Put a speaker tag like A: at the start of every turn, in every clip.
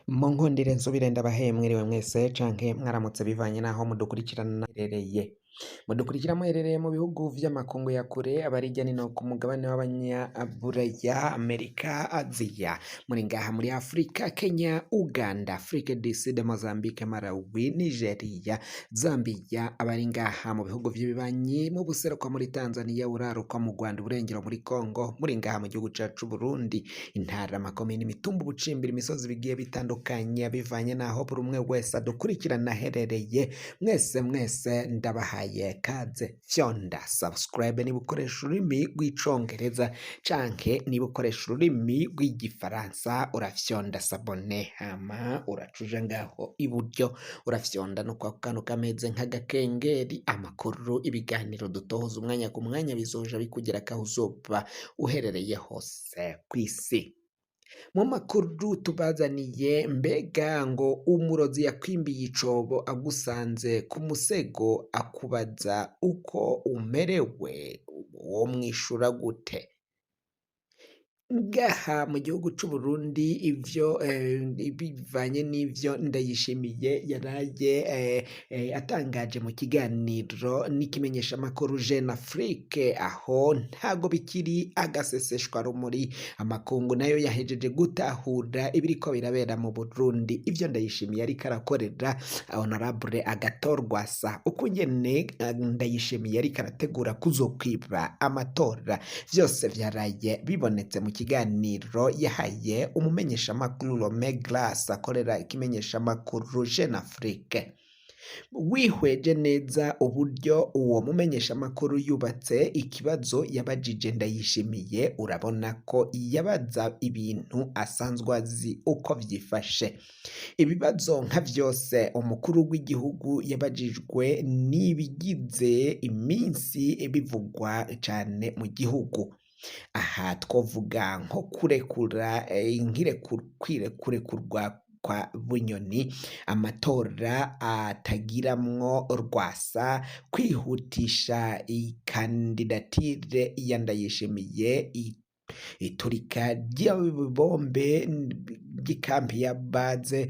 A: Munkundire nsubire ndabahe mwiriwe mwese canke mwaramutse bivanye n'aho mudukurikirana muherereye. Mudukurikira muherereye mu bihugu vy'amakungu ya kure, abari hirya no hino ku mugabane w'abanyaburaya, Amerika, Aziya, muri ngaha muri Afrika, Kenya, Uganda, Afrique du Sud, Mozambique, Malawi, Nigeria, Zambia, abari ngaha mu bihugu vy'ibibanyi, mu buseruko muri Tanzania, buraruko mu Rwanda, uburengero muri Congo, muri ngaha mu gihugu cacu Burundi, intara, amakomine, imitumba, ubucimbiri, imisozi bigiye bitandukanye bivanye n'aho buri umwe wese adukurikirana aherereye. Mwese mwese ndabahaye kaze. Fyonda subscribe niba ukoresha ururimi rw'Icongereza, canke niba ukoresha ururimi rw'Igifaransa urafyonda s'abonner, hama uracuja ngaho iburyo urafyonda no kwa kantu kameze nk'agakengeri. Amakuru, ibiganiro dutohoza umwanya ku mwanya bizoja bikugerako aho uzoba uherereye hose kw'isi. Mu makuru tubazaniye, mbega ngo umurozi yakwimbiye icobo agusanze ku musego akubaza uko umerewe, womwishura gute? Ngaha mu gihugu c'Uburundi ivyo bivanye n'ivyo Ndayishimiye yaraye atangaje mu kiganiro n'ikimenyeshamakuru Jeune Afrique, aho ntago bikiri agaseseshwa rumuri, amakungu nayo yahejeje gutahura ibiriko birabera mu Burundi, ivyo Ndayishimiye ariko arakorera Honorable Agathon Rwasa, ukungene Ndayishimiye ariko arategura kuzokwiba amatora, vyose vyaraye bibonetse mu kiganiro yahaye umumenyeshamakuru Rome Glass akorera ikimenyeshamakuru Jeune Afrique. Wihweje neza uburyo uwo mumenyeshamakuru yubatse ikibazo yabajije Ndayishimiye, urabona ko yabaza ibintu asanzwe azi uko vyifashe. Ibibazo nka vyose umukuru w'igihugu yabajijwe n'ibigize iminsi bivugwa cane mu gihugu. Aha twovuga nko kurekura kurekurwa kwa Bunyoni, amatora atagiramwo Rwasa, kwihutisha ikandidatire ya Ndayishimiye, iturika ry'ibombe ry'ikampi ya Baze.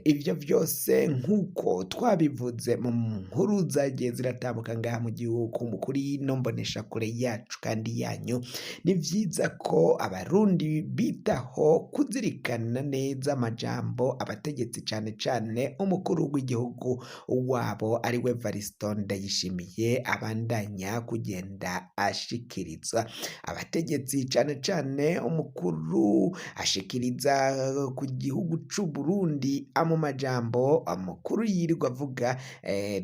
A: Ivyo vyose nk'uko twabivuze mu nkuru zagiye ziratambuka ngaha mu gihugu kuri ino mboneshakure yacu kandi yanyu, ni vyiza ko Abarundi bitaho kuzirikana neza amajambo abategetsi, cane cane umukuru w'igihugu wabo ariwe Variston Ndayishimiye, abandanya kugenda ashikiriza abategetsi, cane cane umukuru ashikiriza ku gihugu c'Uburundi mu majambo amakuru yirirwa avuga.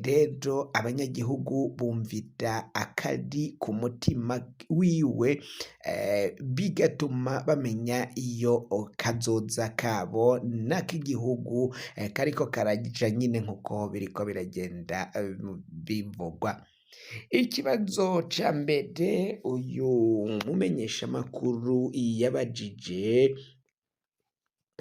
A: Rero abanyagihugu bumvita akari ku mutima wiwe, bigatuma bamenya iyo kazoza kabo n'ak'igihugu kariko karaja nyine nkuko biriko biragenda bivugwa. Ikibazo ca mbere uyu mumenyeshamakuru yabajije,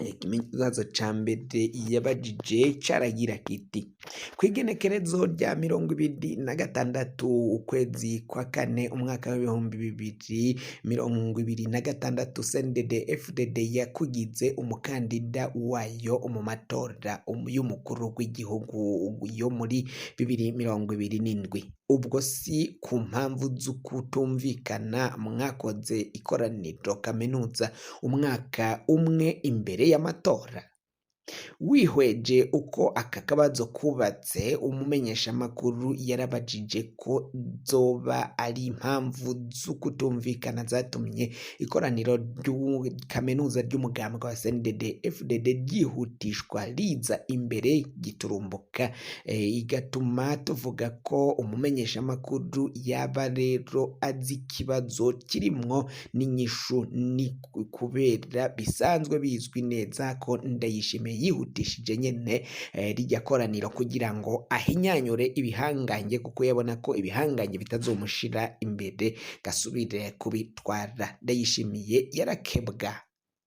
A: ikibazo ca mbere yabajije caragira kiti: kw'igenekerezo rya 26 ukwezi kwa kane umwaka w'2026, CNDD FDD yakugize umukandida wayo mu matora y'umukuru w'igihugu yo muri 2027. Ubwo si ku mpamvu z'ukutumvikana mwakoze ikoraniro kaminuza umwaka umwe imbere y'amatora? Wihweje uko aka kabazo kubatse, umumenyeshamakuru yarabajije ko zoba ari impamvu z'ukutumvikana zatumye ikoraniro kaminuza ry'umugambwe wa CNDD FDD ryihutishwa riza imbere giturumbuka, igatuma tuvuga ko umumenyeshamakuru yaba rero azi ikibazo kirimwo n'inyishu, ni kubera bisanzwe bizwi neza ko Ndayishimiye yihutishije nyene rirya koraniro kugira ngo ahinyanyure ibihangange, kuko yabona ko ibihangange bitazomushira imbere gasubire kubitwara. Ndayishimiye yarakebwa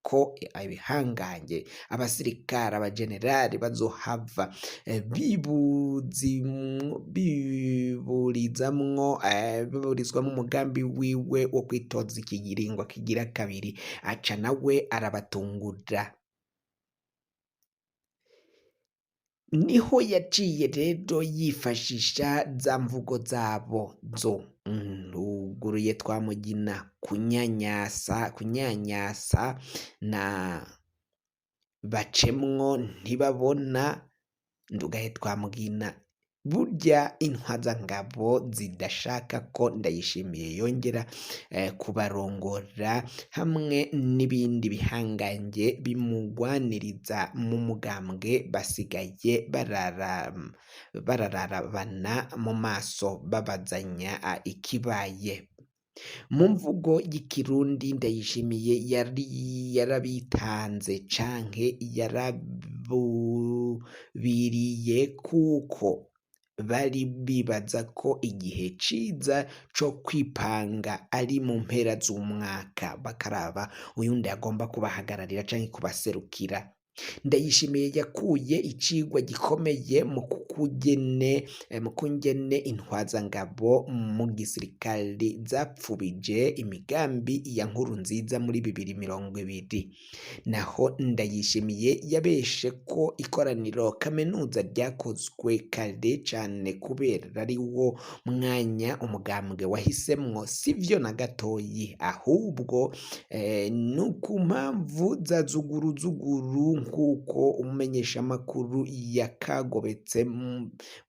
A: ko ibihangange, abasirikare, abajenerali bazohava biburizamwo, biburizwamwo umugambi wiwe wo kwitoza ikiringo kigira kabiri, aca nawe arabatungura. Niho yaciye rero yifashisha za mvugo zabo zo nduguruye Twamugina kunyanyasa kunyanyasa na bacemwo ntibabona ndugaye Twamugina burya intwazangabo zidashaka ko Ndayishimiye yongera kubarongora hamwe n'ibindi bihangange bimugwaniriza mu mugambwe basigaye barararabana mu maso babazanya ikibaye. Mu mvugo y'ikirundi Ndayishimiye yari yarabitanze canke yarabubiriye kuko bari bibaza ko igihe ciza co kwipanga ari mu mpera z'umwaka bakaraba uyundi agomba kubahagararira canke kubaserukira. Ndayishimiye yakuye icigwa gikomeye mu kungene intwazangabo mu gisirikare zapfubije imigambi ya Nkurunziza muri 2020. Naho Ndayishimiye yabeshe ko ikoraniro kaminuza ryakozwe kare cane kubera ari wo mwanya umugambwe wahisemwo, sivyo na gatoyi, ahubwo ni ku mpamvu za zuguruzuguru nk'uko umumenyeshamakuru yakagobetse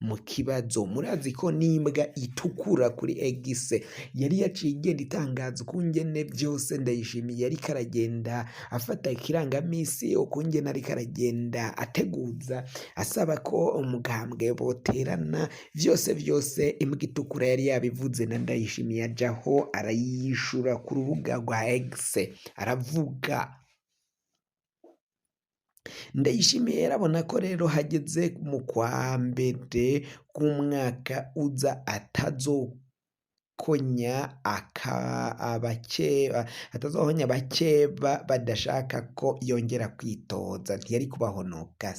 A: mu kibazo. Murazi ko n'imbwa itukura kuri X yari yaciye igenda itangaza ukungene vyose Ndayishimiye ariko aragenda afata ikirangamisi, ukungene ariko aragenda ateguza asaba ko umugambwe boterana, vyose vyose imbwa itukura yari yabivuze na Ndayishimiye ajaho arayishura ku rubuga rwa X aravuga. Ndayishimiye yarabona ko rero hageze mu kwa mbere k'umwaka uza atazokonya abakeba, atazohonya abakeba badashaka ko yongera kwitoza, ntiyari kubahonoka.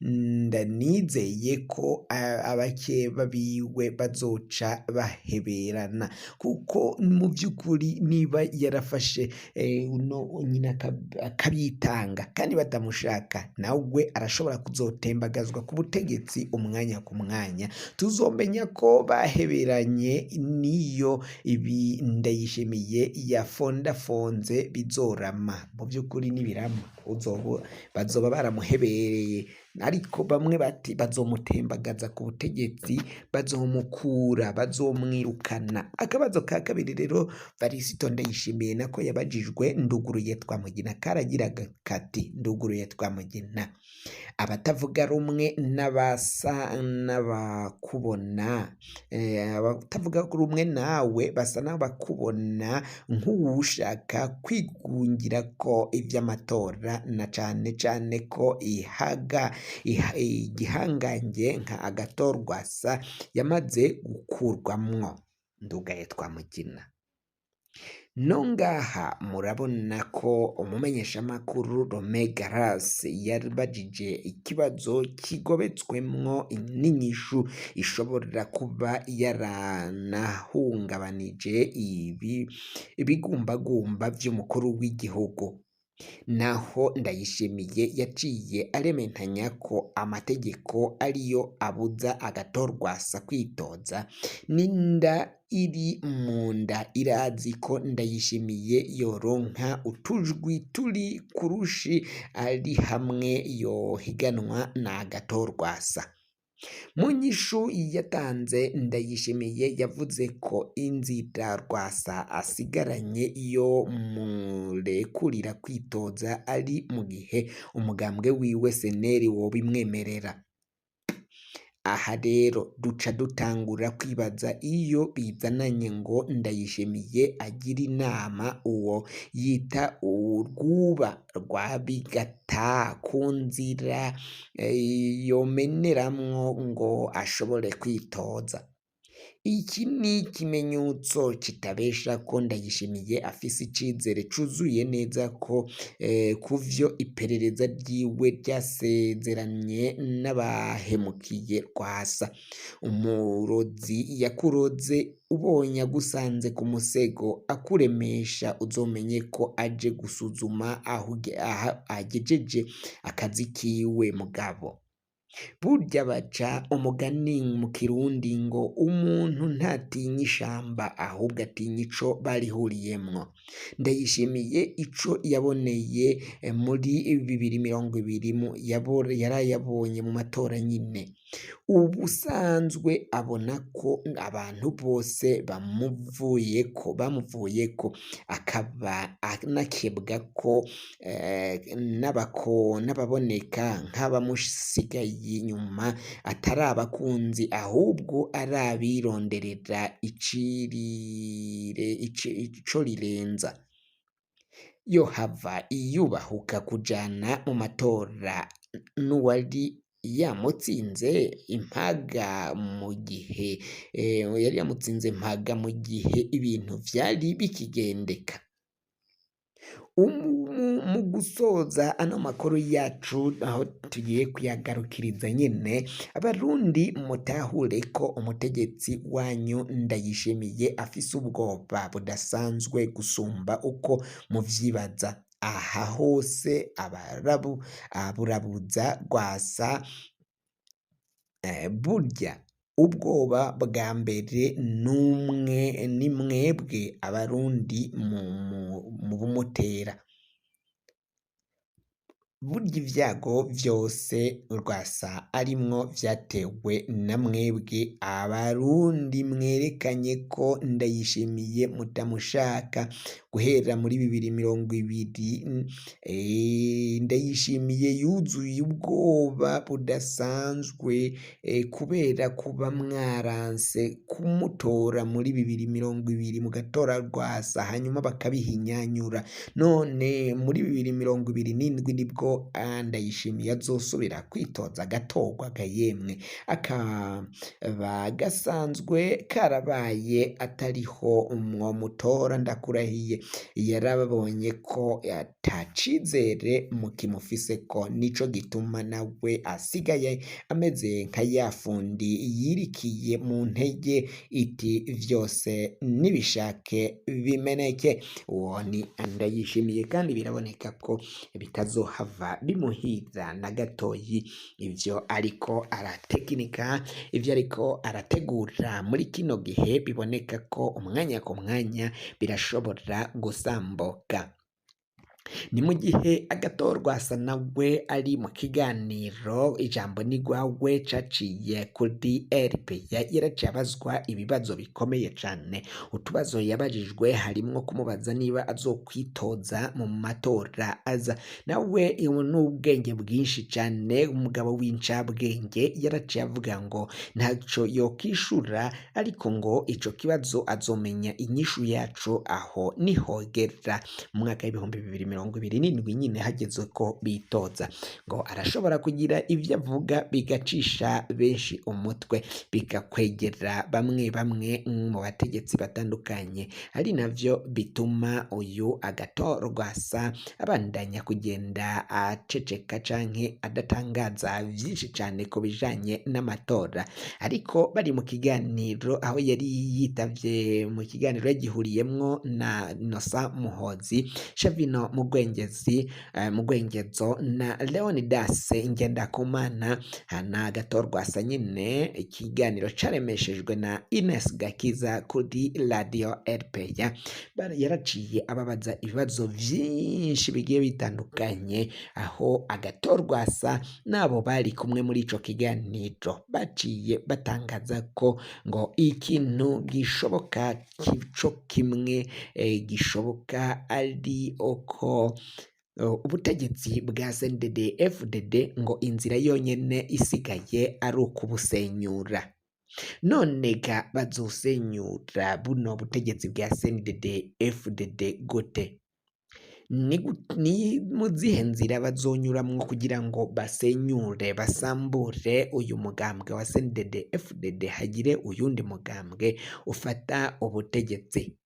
A: Ndanizeye ko abakeba biwe bazoca baheberana, kuko mu vy'ukuri niba yarafashe uno nyina akabitanga kandi batamushaka, nawe arashobora kuzotembagazwa ku butegetsi umwanya ku mwanya. Tuzomenya ko baheberanye niyo ibi Ndayishimiye yafondafonze bizorama. Mu vy'ukuri nibirama bazoba baramuhebereye, ariko bamwe bati bazomutembagaza ku butegetsi, bazomukura, bazomwirukana. Akabazo ka kabiri rero Varisito Ndayishimiye nako yabajijwe Nduguruye Twamugina karagiraga kati: Nduguruye Twamugina, abatavuga rumwe n'abasa n'abakubona, abatavuga rumwe nawe basa n'abakubona nk'uwushaka kwigungira ko ivy'amatora, na cane cane ko igihangange nka Agathon Rwasa yamaze gukurwamwo. Ndugaye Twamugina. No ngaha murabona ko umumenyeshamakuru Rome Garas yabajije ikibazo kigobetswemwo n'inyishu ishobora kuba yaranahungabanije ibigumbagumba vy'umukuru w'igihugu. Naho Ndayishimiye yaciye arementanya ko amategeko ariyo abuza Agathon Rwasa kwitoza, n'inda iri mu nda irazi ko Ndayishimiye yoronka utujwi turi kurushi ari hamwe yohiganwa na Agathon Rwasa. Mu nyishu yatanze Ndayishimiye yavuze ko inzira Rwasa asigaranye yo murekurira kwitoza ari mu gihe umugambwe wiwe seneri wobimwemerera. Aha rero duca dutangura kwibaza iyo bizananye ngo Ndayishimiye agira inama uwo yita urwuba rwa bigata ku nzira yomeneramwo ngo ashobore kwitoza. Iki ni ikimenyetso kitabesha ko Ndayishimiye afise icizere cuzuye neza ko kuvyo iperereza ryiwe ryasezeranye n'abahemukiye Rwasa. Umurozi yakuroze ubonye agusanze ku musego akuremesha, uzomenye ko aje gusuzuma aho agejeje akazi kiwe mugabo. Burya baca umugani mu kirundi ngo umuntu ntatinya ishamba ahubwo atinya ico barihuriyemwo. Ndayishimiye ico yaboneye muri 2020 yarayabonye mu matora nyine. Ubusanzwe abona ko abantu bose bamuvuyeko, akaba anakebwa ko n'ababoneka nk'abamusigaye inyuma atari abakunzi ahubwo ari abironderera ico rirenza. Yohava yubahuka kujana mu matora n'uwari yamutsinze impaga mu gihe yari yamutsinze impaga mu gihe ibintu vyari bikigendeka. Mu gusoza ano makuru yacu aho tugiye kuyagarukiriza nyene, abarundi mutahure ko umutegetsi wanyu Ndayishimiye afise ubwoba budasanzwe gusumba uko muvyibaza. Aha hose abarabu aburabuza Rwasa burya ubwoba bwa mbere n'umwe ni mwebwe abarundi mu bumutera. Burya ivyago vyose Rwasa arimwo vyatewe na mwebwe abarundi mwerekanye ko Ndayishimiye mutamushaka guhera muri 2020. Ndayishimiye yuzuye ubwoba budasanzwe kubera kuba mwaranse kumutora muri 2020 mugatora Rwasa hanyuma bakabihinyanyura, none muri 2027 nibwo Ndayishimiye azosubira kwitoza agatorwa yemwe, akaba gasanzwe karabaye atariho mwomutora. Ndakurahiye yarabonye ko atacizere mukimufiseko, nico gituma nawe asigaye ameze nka ya fundi yirikiye mu ntege iti vyose nibishake bimeneke. Uwo ni Ndayishimiye kandi biraboneka ko bitazohava bimuhira na gatoyi ivyo ariko aratekinika, ivyo ariko arategura muri kino gihe biboneka ko umwanya ku mwanya birashobora gusambuka. Ni mu gihe Agathon Rwasa nawe ari mu kiganiro ijambo ni rwawe caciye kuri RPA, yaraciye abazwa ibibazo bikomeye cane. Utubazo yabajijwe harimwo kumubaza niba azokwitoza mu matora aza, nawe n'ubwenge bwinshi cane, umugabo w'incabwenge yaraciye avuga ngo ntaco yokwishura, ariko ngo ico kibazo azomenya inyishu yaco aho nihogera mu mwaka w'2027 nyine hageze ko bitoza. Ngo arashobora kugira ivyo avuga bigacisha benshi umutwe, bigakwegera bamwe bamwe mu bategetsi batandukanye, ari navyo bituma uyu Agathon Rwasa abandanya kugenda aceceka canke adatangaza vyinshi cane ku bijanye n'amatora. Ariko bari mu kiganiro aho yari yitavye mu kiganiro yagihuriyemwo na Innocent Muhozi, Shavino Mugwengezi, Mugwengezo na Leonidas Ngendakumana na Agathon Rwasa nyine. Ikiganiro caremeshejwe na Ines Gakiza kuri Radio RPA. Yaraciye ababaza ibibazo vyinshi bigiye bitandukanye, aho Agathon Rwasa n'abo bari kumwe muri ico kiganiro baciye batangaza ko ngo ikintu gishoboka co kimwe gishoboka ari uko ubutegetsi bwa CNDD FDD ngo inzira yonyene isigaye ari ukubusenyura. None ga bazosenyura buno butegetsi bwa CNDD FDD gute? Ni mu zihe nzira bazonyuramwo kugira ngo basenyure basambure uyu mugambwe wa CNDD FDD hagire uyundi mugambwe ufata ubutegetsi?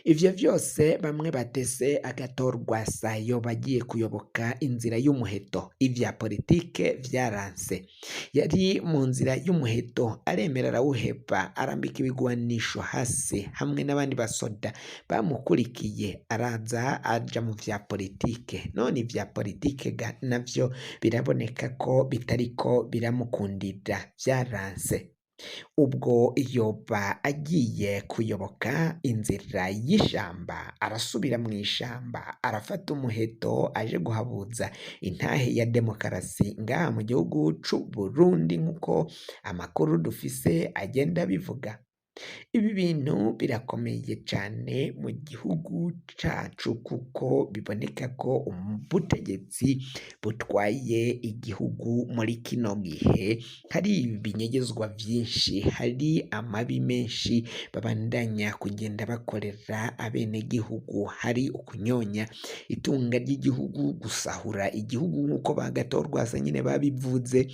A: Ivyo vyose bamwe batese agatorwasa yoba agiye kuyoboka inzira y'umuheto, ivya politike vyaranse, yari mu nzira y'umuheto aremera arawuheba arambika ibigwanisho hasi hamwe n'abandi basoda bamukurikiye araza aja mu vya politike, none ivya politike ga navyo biraboneka ko bitariko biramukundira vyaranse. Ubwo yoba agiye kuyoboka inzira y'ishamba, arasubira mw'ishamba arafata umuheto aje guhabuza intahe ya demokarasi ngaha mu gihugu c'Uburundi nk'uko amakuru dufise agenda abivuga. Ibi bintu birakomeye cane mu gihugu cacu kuko biboneka ko ubutegetsi butwaye igihugu muri kino gihe hari ibinyegezwa vyinshi, hari amabi menshi babandanya kugenda bakorera abenegihugu, hari ukunyonya itunga ry'igihugu, gusahura igihugu nk'uko ba Gatorwasa nyene babivuze,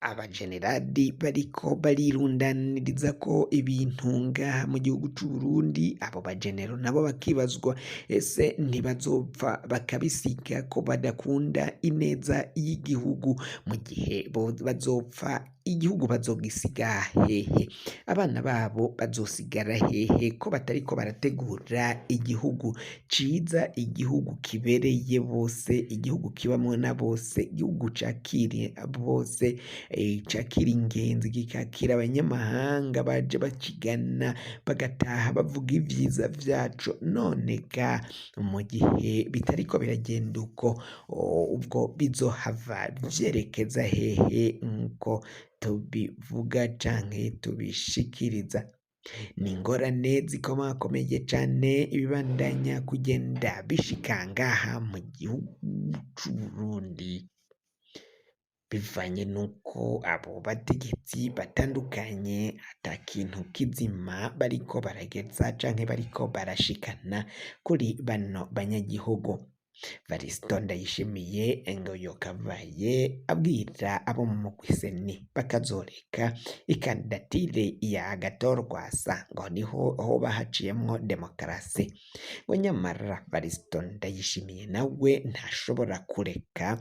A: abajenerali bariko barirundaniririzako ibintu ngaha mu gihugu c'Uburundi, abo bajenero nabo bakibazwa ese ntibazopfa bakabisiga ko badakunda ineza y'igihugu mu gihe bazopfa igihugu bazogisiga hehe? Abana babo bazosigara hehe ko batariko barategura igihugu ciza, igihugu kibereye bose, igihugu kibamwo na bose, igihugu cakiriye bose, cakira ingenzi kikakira abanyamahanga baje bakigana bagataha bavuga ivyiza vyaco, none ga mu gihe bitariko biragenda uko ubwo bizohava vyerekeza hehe nkuko tubivuga canke tubishikiriza? Ni ingorane zikomakomeye cane ibibandanya kugenda bishika ngaha mu gihugu c'Uburundi, bivanye nuko abo bategetsi batandukanye ata kintu kizima bariko barageza canke bariko barashikana kuri bano banyagihugu. Varisito Ndayishimiye ngo yokavaye abwira abo mu mugwi seni bakazoreka ikandidatire ya Agathon-Rwasa ngo niho hoba haciyemwo demokarasi, ngo nyamara Varisito Ndayishimiye nawe ntashobora kureka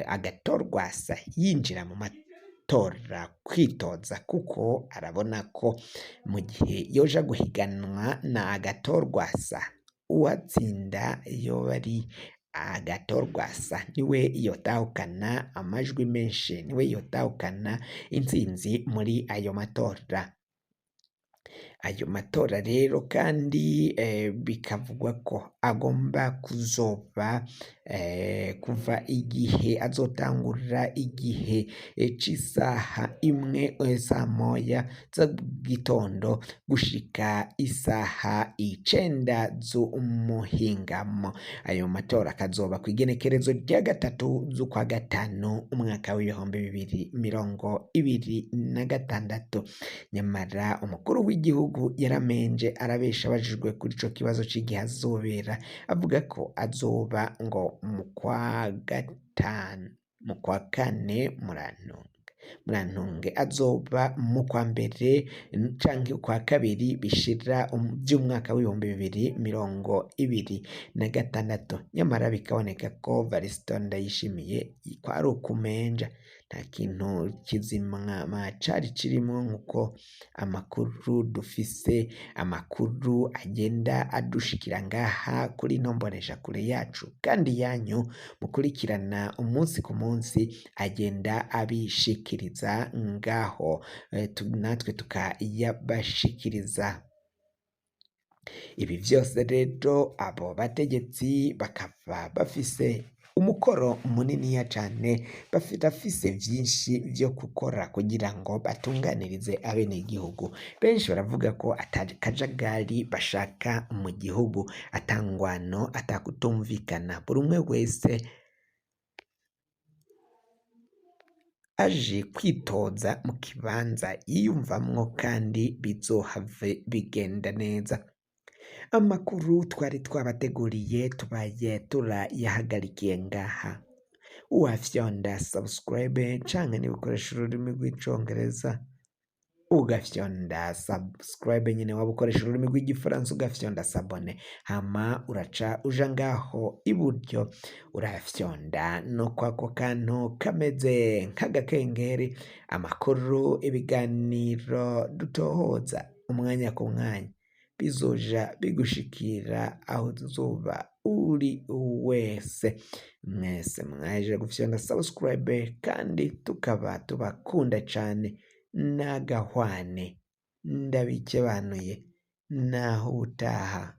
A: Agathon-Rwasa yinjira mu matora kwitoza kuko arabona ko mu gihe yoja guhiganwa na Agathon-Rwasa uwatsinda yoba ari Agathon-Rwasa niwe yotahukana amajwi menshi, niwe yotahukana intsinzi muri ayo matora. Ayo matora rero kandi bikavugwa ko agomba kuzoba kuva igihe azotangurira igihe c'isaha imwe samoya z'igitondo gushika isaha 9 z'umuhingamo. Ayo matora akazoba kw'igenekerezo rya 3 z'ukwa 5 umwaka w'2026. Nyamara umukuru w'igihugu yaramenje arabesha abajijwe kuri ico kibazo c'igihe azobera, avuga ko azoba ngo mu kwa gatanu, mu kwa kane murantunge azoba mu kwa mbere canke ukwa kabiri bishira vy'umwaka w'2026. Nyamara bikaboneka ko Varisito Ndayishimiye kwari ukumenja, nta kintu kizima cari kirimwo nkuko amakuru dufise, amakuru agenda adushikira ngaha kuri ino mboneshakure yacu kandi yanyu mukurikirana umunsi ku munsi agenda abishikiriza ngaho, natwe tukayabashikiriza. Ibi vyose rero abo bategetsi bakaba bafise umukoro muniniya cane, bafise vyinshi vyo gukora kugira ngo batunganirize abenegihugu. Benshi baravuga ko ata kajagari bashaka mu gihugu, ata ngwano, ata kutumvikana, buri umwe wese aje kwitoza mu kibanza yiyumvamwo kandi bizohave bigenda neza. Amakuru twari twabateguriye tubaye turayahagarikiye ngaha. Uwafyonda subscribe canke niba ukoresha ururimi rw'icongereza Ugafyonda subscribe nyine, waba ukoresha ururimi rw'igifaransa ugafyonda s'abonner, hama uraca uja ngaho iburyo, urafyonda no kwako kantu kameze nk'agakengeri. Amakuru, ibiganiro dutohoza umwanya ku mwanya bizoja bigushikira aho uzoba uri wese. Mwese mwaje gufyonda subscribe, kandi tukaba tubakunda cane. N'agahwane, ndabikebanuye, naho ubutaha.